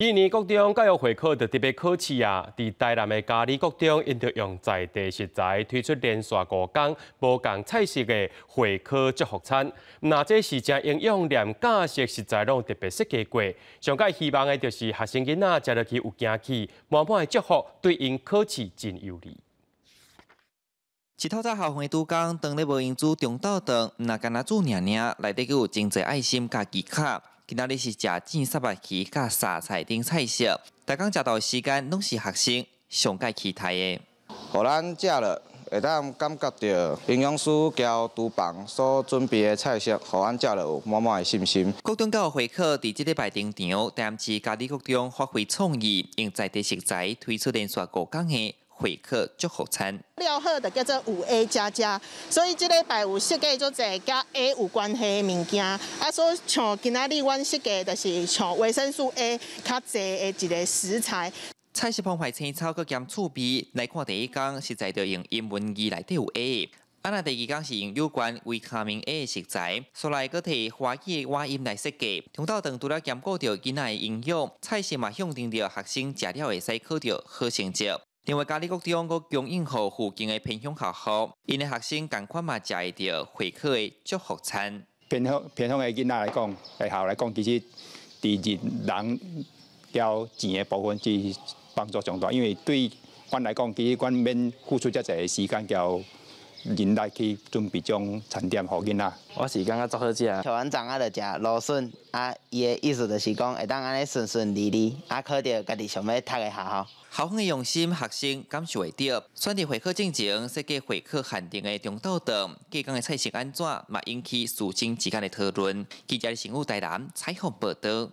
今年國中教育會考就特別考試啊！佇台南的嘉里國中，𪜶就用在地食材推出連續5工無仝菜色的會考祝福餐。若這是誠營養，連價色食材攏特別設計過。上蓋希望的就是學生囡仔食落去有驚喜，滿滿的祝福對𪜶考試真有利。一透早校園的拄工，當咧無閒煮中晝頓，毋若干焦煮爾爾，內底閣有真濟愛心佮技巧。今仔日是食煎虱目魚佮沙菜等菜色，逐工食到時間攏是學生上蓋期待的。予咱食了，會當感覺著營養師交廚房所準備的菜色，予咱食了有滿滿的信心。國中教育會考佇這禮拜登場，台南市嘉里國中發揮創意，用在地食材推出連續五工的會考祝福餐。料好就叫做有 A 加加，所以這禮拜有設計足濟佮 A 有關係的物件。啊，所以像今仔日阮設計就是像維生素 A 較濟的一個食材。菜色澎湃青草，閣兼趣味。來看第一工，實在就用英文字內底有 A。啊，若第二工是用有關維他命 A 的食材，煞來閣提華語的倚音來設計。中晝頓除了兼顧著囡仔的營養，菜色嘛向定著學生食了會使考著好成績。另外，嘉里國中閣供應予附近的偏鄉學校，𪜶的學生仝款嘛食會著會考的祝福餐。偏鄉偏鄉的囡仔來講，學校來講，其實佇人人交錢的部分是幫助上大，因為對阮來講，其實阮免付出遮濟時間交人力去準備這種餐點予囡仔。我是感覺足好食。像阮昨仔就食蘆筍，啊，伊的意思就是講會當按呢順順利利，啊，考著家己想欲讀的學校。校方的用心，學生感受會著。選佇會考進前設計會考限定的中晝頓，隔工的菜色按怎，嘛引起師生之間的討論。記者新聞台南採訪報導。